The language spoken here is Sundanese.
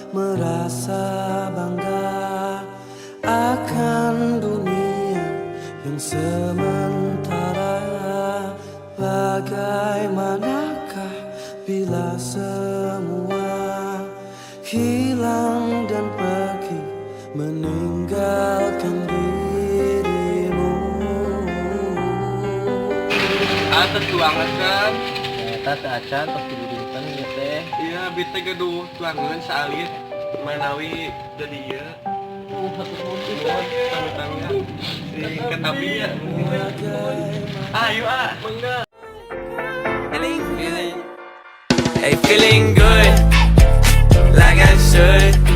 merasa bangga akan dunia yang sementara. Bagaimanakah bila semua hilang dan pergi meninggalkan dirimu? Ah, tos tuangan kan? Eta teu acan, tos 3 dinten ieu teh. Iya, abi teh gaduh tuangan saalit manawi jadi ieu. Satu. Nuhun, sami-sami ya. Si katapi ya. Ayo ah, mangga. Hey, feeling good, like I should.